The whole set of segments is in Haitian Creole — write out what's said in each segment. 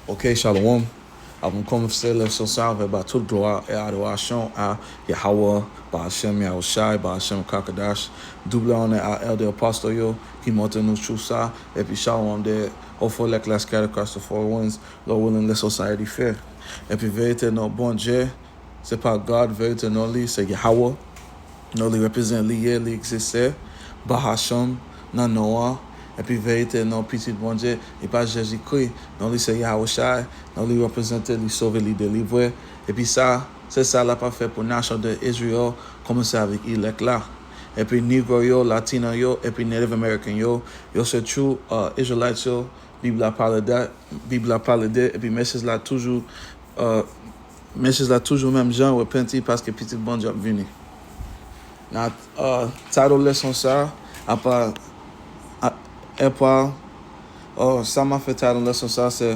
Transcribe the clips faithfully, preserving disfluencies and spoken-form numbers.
Ok, shalom. Avèk kòmanse leson sa, avèk ba tout glwa e adorasyon a Yahweh, Bahashem Yahushai, Bahashem Kakadash. Double honneur a Elder Apostle yo ki montre nou chou sa, epi shalom de Ofolek la scattered across the four winds, Lord willing, leson sa edi fè. Epi verite non Bondye, se pa God, verite non li se Yahweh. Non li reprezante li ye, li egziste. Bahashem nan non an. Epi verite non Pitit Bondye, li pa Jezikri. Non li se Yahushai. Non li reprezante, li sove, li delivre. Epi sa, se sa l ap fè pou nasyon de Izrayèl, kòmanse avèk elect la. Epi Negro yo, Latino yo, epi Native American yo, yo se true uh, Israelites yo. Bib la pale de, Bib la pale de, epi mesaj la toujou, uh, mesaj la toujou menm jan, repanti paske Pitit Bondye ap vini. Nan uh, title leson sa, apa, a- epa, uh, sa m ap fè title leson sa, se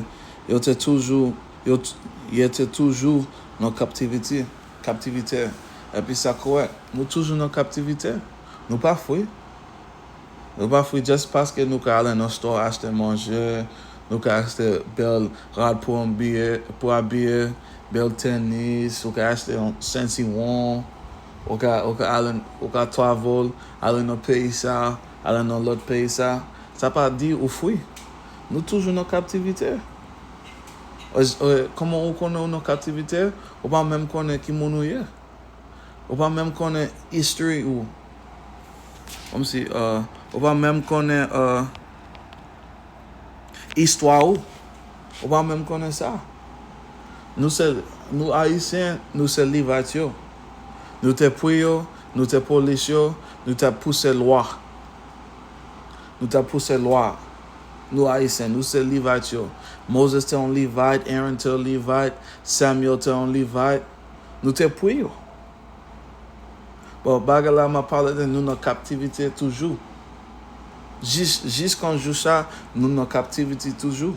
yo te toujou, yo t- yo te toujou nan kaptivite, kaptivite. Epi sa korèk, nou toujou nan kaptivite. Nou pa fri. Nou pa fri just paske nou ka ale nan store achte manje, nou ka achte bèl rad pou abiye, pou abiye, bèl tenis, ou ka achte yon sentiwon, ou ka, ou ka ale, ou ka travel, ale nan peyi sa, ale nan lòt peyi sa. Sa pa di ou fri. Nou toujou nan kaptivite. E, e, kòman ou konnen ou nan kaptivite? Ou pa menm konnen ki moun ou ye. Ou pa menm konnen history ou. Kòmsi, uh, ou pa menm konnen uh, istwa ou. Ou pa menm konnen sa. Nou se, nou Ayisyen, nou se Levite yo. Nou te pri yo, nou te polis yo, nou te pouse lwa. Nou te pouse lwa. Nou Ayisyen, nou se Levite yo. Moses te yon Levite, Aaron te yon Levite, Samuel te yon Levite. Nou te pri yo. Bon, bagay la m ap pale de nou nan kaptivite toujou. Jis, jiskan jou sa, nou nan kaptivite toujou.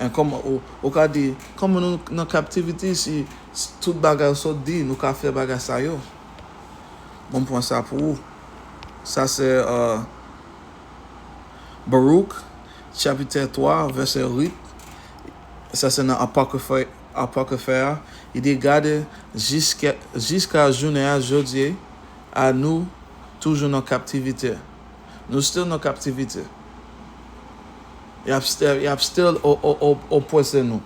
E kòman ou, ou ka di, kòman nou nan kaptivite si, si tout bagay ou sot di, nou ka fè bagay sa yo? Bon, m pran sa pou ou. Sa se uh, Baruch, chapit twa, vèsè uit. Sa se nan Apokrife, Apokrife a. Li di, gade, jiska, jiska jounen a jodi a, nou toujou nan kaptivite. Nou still nan kaptivite. Y ap still, y ap still o- o- o- oprese nou.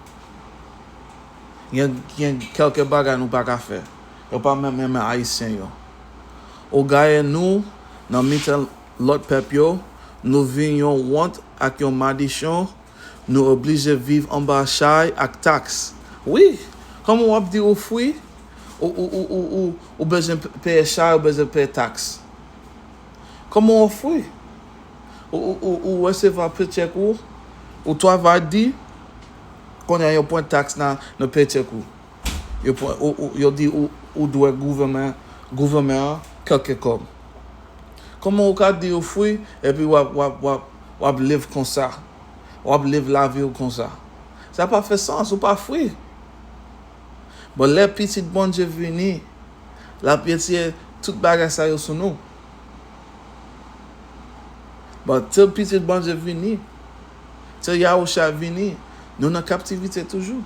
Gen, gen kèlke bagay nou pa ka fè. Yo pa menm renmen Ayisyen yo. Ou gaye nou nan mitan lòt pèp yo, nou vin yon wont ak yon madichon, nou oblije viv anba chay ak taks. Wi, kòman w ap di ou fri, ou, ou, ou, ou, ou, ou bezwen p- peye chay, ou bezwen peye taks? Kòman w fri? Ou, ou, ou, ou resevwa pechèk ou, ou travay di, kounye a yo pran taks nan, nan pechèk ou. Yo pran, ou, ou, yo di ou, ou dwe gouvèman, gouvèman an kèlke kòb. Kòman ou ka di ou fri epi w ap, w ap, w ap, w ap live konsa? W ap live lavi w konsa? Sa pa fè sans, ou pa fri. Bon, lè Pitit Bondye vini, l ap retire tout bagay sa yo sou nou. Bon, till Pitit Bondye vini, till Yahusha vini, nou nan kaptivite toujou.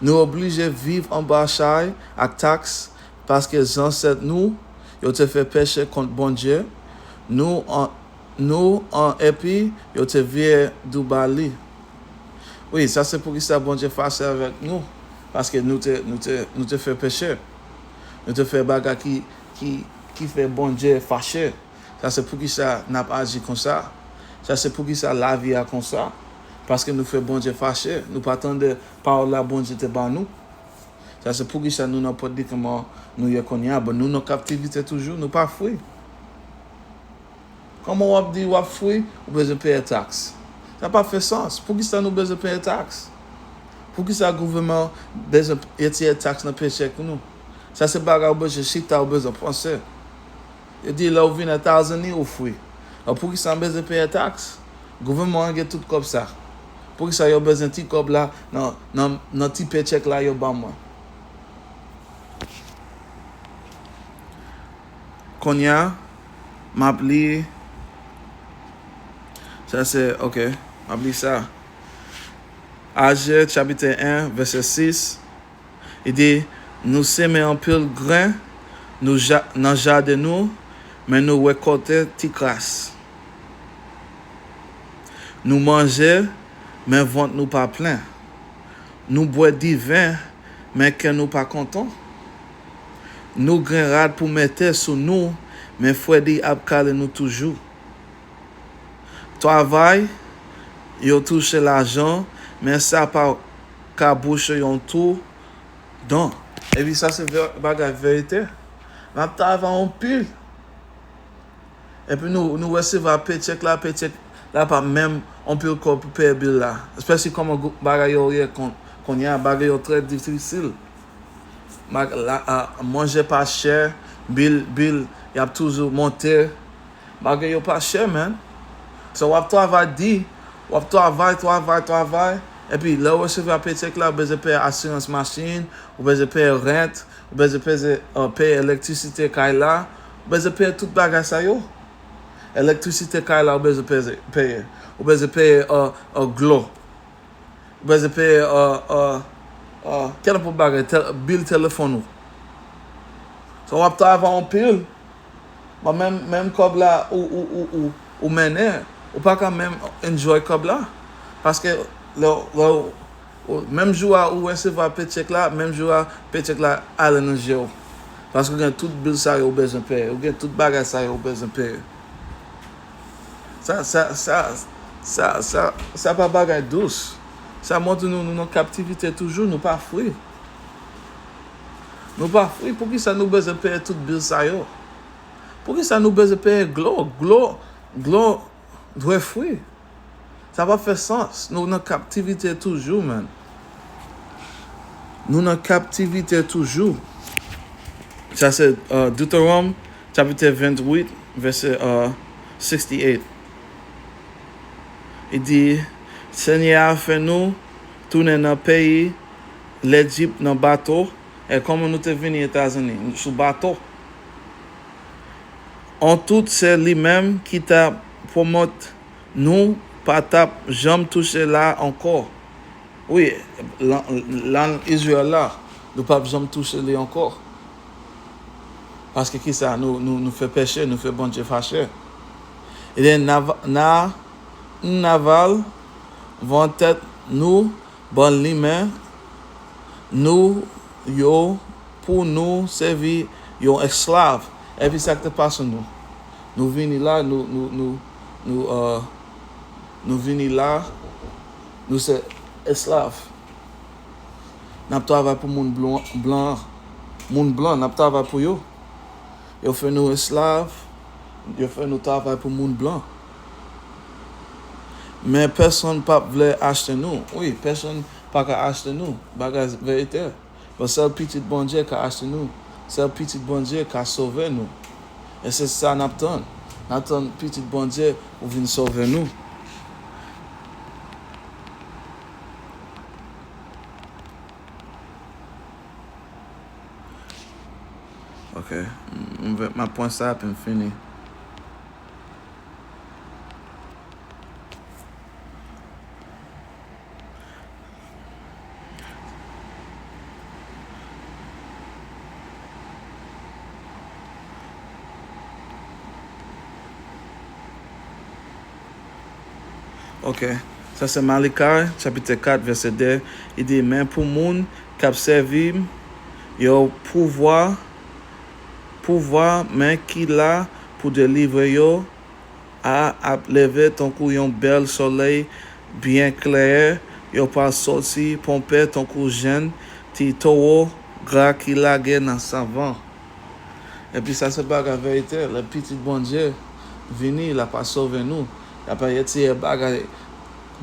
Nou oblije viv anba chay ak taks paske zansèt nou, yo te fè peche kont Bondye, nou an, nou an epi yo te vire do ba li. Wi, sa se poukisa Bondye fache avèk nou, paske nou te, nou te, nou te fè peche. Nou te fè bagay ki, ki, ki fè Bondye fache. Sa se poukisa n ap aji konsa. Sa se poukisa lavi a konsa. Paske nou fè Bondye fache. Nou pa tande pawòl la Bondye te ba nou. Sa se poukisa nou nan predikaman nou ye kounye a. Bon, nou nan kaptivite toujou, nou pa fri. Kòman w ap di w ap fri, ou bezwen peye taks? Sa pa fè sans. Poukisa nou bezwen peye taks? Poukisa gouvènman bezwen retire taks nan pechèk nou? Sa se bagay ou bezwen chita, ou bezwen panse. Yo di lè ou vin Etazini, ou fri. Alò, poukisa m bezwen peye taks? Gouvènman an gen tout kòb sa. Poukisa yo bezwen ti kòb la nan, nan, nan ti pechèk la yo ban mwen? Kounye a, m ap li. Sa se, ok, m ap li sa. Aje, chapit en, vèsè sis, li di, nou semen anpil grenn nou ja, nan jaden nou, men nou rekòlte ti kras. Nou manje, men vant nou pa plen. Nou bwè diven, men kè nou pa kontan. Nou gen rad pou mete sou nou, men fredi ap kale nou toujou. Travay, yo touche lajan, men sa pa ka bouche yon twou dan. Epi sa se vè, bagay verite. N ap travay anpil. Epi nou, nou resevwa pechèk la, pechèk la pa menm anpil kòb pou peye bil la. Espesi kòman gou-, bagay yo ye kon, kounye a, bagay yo trè difisil. Mag-, la, a, manje pa chè, bil, bil, y ap toujou monte. Bagay yo pa chè, man. So, w ap travay di, w ap travay, travay, travay. Epi, lè w resevwa pechèk la, ou bezwen peye asirans machin, ou bezwen peye rent, ou bezwen peye, uh, peye elektrisite kay la, ou bezwen peye tout bagay sa yo. Elektrisite kay la, ou bezwen peye, peye. Ou bezwen peye, uh, uh, glo. Ou bezwen peye, uh, uh, uh, kèlkonk bagay, tel-, bil telefòn ou. So, w ap travay anpil. Bon, menm, menm kòb la ou, ou, ou, ou, ou mennen, ou pa ka menm enjoy kòb la. Paske lè, lè, ou, menm jou a ou resevwa pechèk la, menm jou a pechèk la ale nan je w. Paske ou gen tout bil sa yo ou bezwen peye, ou gen tout bagay sa yo ou bezwen peye. Sa, sa, sa, sa, sa, sa pa bagay dous. Sa montre nou, nou nan kaptivite toujou, nou pa fri. Nou pa fri, poukisa nou bezwen peye tout bil sa yo? Poukisa nou bezwen peye glo? Glo, glo dwe fri. Sa pa fè sans. Nou nan kaptivite toujou, man. Nou nan kaptivite toujou. Sa se, uh, Deuteronome, chapit venntuit, vèsè, uh, sixty-eight. Li di, Senyè a fè nou tounen nan peyi Lejip nan bato, e kòman nou te vini Etazini? Sou bato. Antout, se li menm ki ta pwomèt nou pa t ap janm touche la ankò. Wi, lan, lan Izrayèl la, nou p ap janm touche li ankò. Paske kisa? Nou, nou, nou fè peche, nou fè Bondye fache. Ebyen, n a, n a, n a va vann tèt nou ban limen nou yo pou nou sèvi yon esklav. Epi sa k te pase nou? Nou vini la, nou, nou, nou, nou, uh, nou vini la, nou se esklav. N ap travay pou moun blan, blan, moun blan, n ap travay pou yo. Yo fè nou esklav, yo fè nou travay pou moun blan. Men pèsonn p ap vle achte nou. Wi, pèsonn pa ka achte nou. Bagay verite. Bon, sèl Pitit Bondye ka achte nou. Sèl Pitit Bondye ka sove nou. E se sa n ap tann. N ap tann Pitit Bondye pou vin sove nou. Ok. M, m, m ap pran sa, epi m fini. Ok. Sa se Malachi, chapit kat, vèsè de. Li di, men pou moun k ap sèvi m, yon pouvwa, pouvwa, men ki la pou delivre yo, a ap leve tankou yon bèl solèy byen klè, yo pral sòti ponpe tankou jenn ti towo gra ki lage nan savann. Epi sa se bagay verite, lè Pitit Bondye vini, l ap sove nou. L ap retire bagay,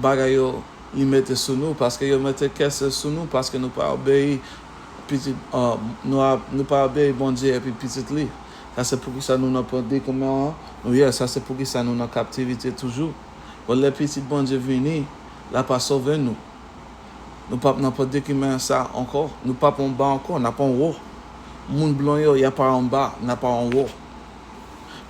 bagay yo li mete sou nou, paske yo mete kès sou nou, paske nou pa obeyi Pitit, ah, nou a, nou pa obeyi Bondye epi Pitit li. Sa se poukisa nou nan predikman an nou ye, sa se poukisa nou nan kaptivite toujou. Bon, lè Pitit Bondye vini, l ap sove nou. Nou p ap nan predikman sa ankò. Nou p ap anba ankò, n ap anwo. Moun blan yo, y ap anba, n ap anwo.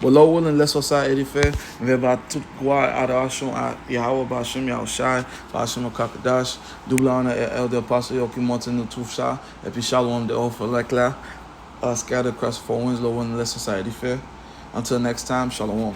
Bon, lè w wè lè sòs sa ede fè, m vle ba tout glwa, adorasyon a Yahweh Bashim Yahushai, Bashim Kakadash, double honor e Elder Pastor yo ki montre nou tout sa, epi shalom de offer like la, uh, scatter across four winds, lè w wè lè sòs sa ede fè. Until next time, shalom.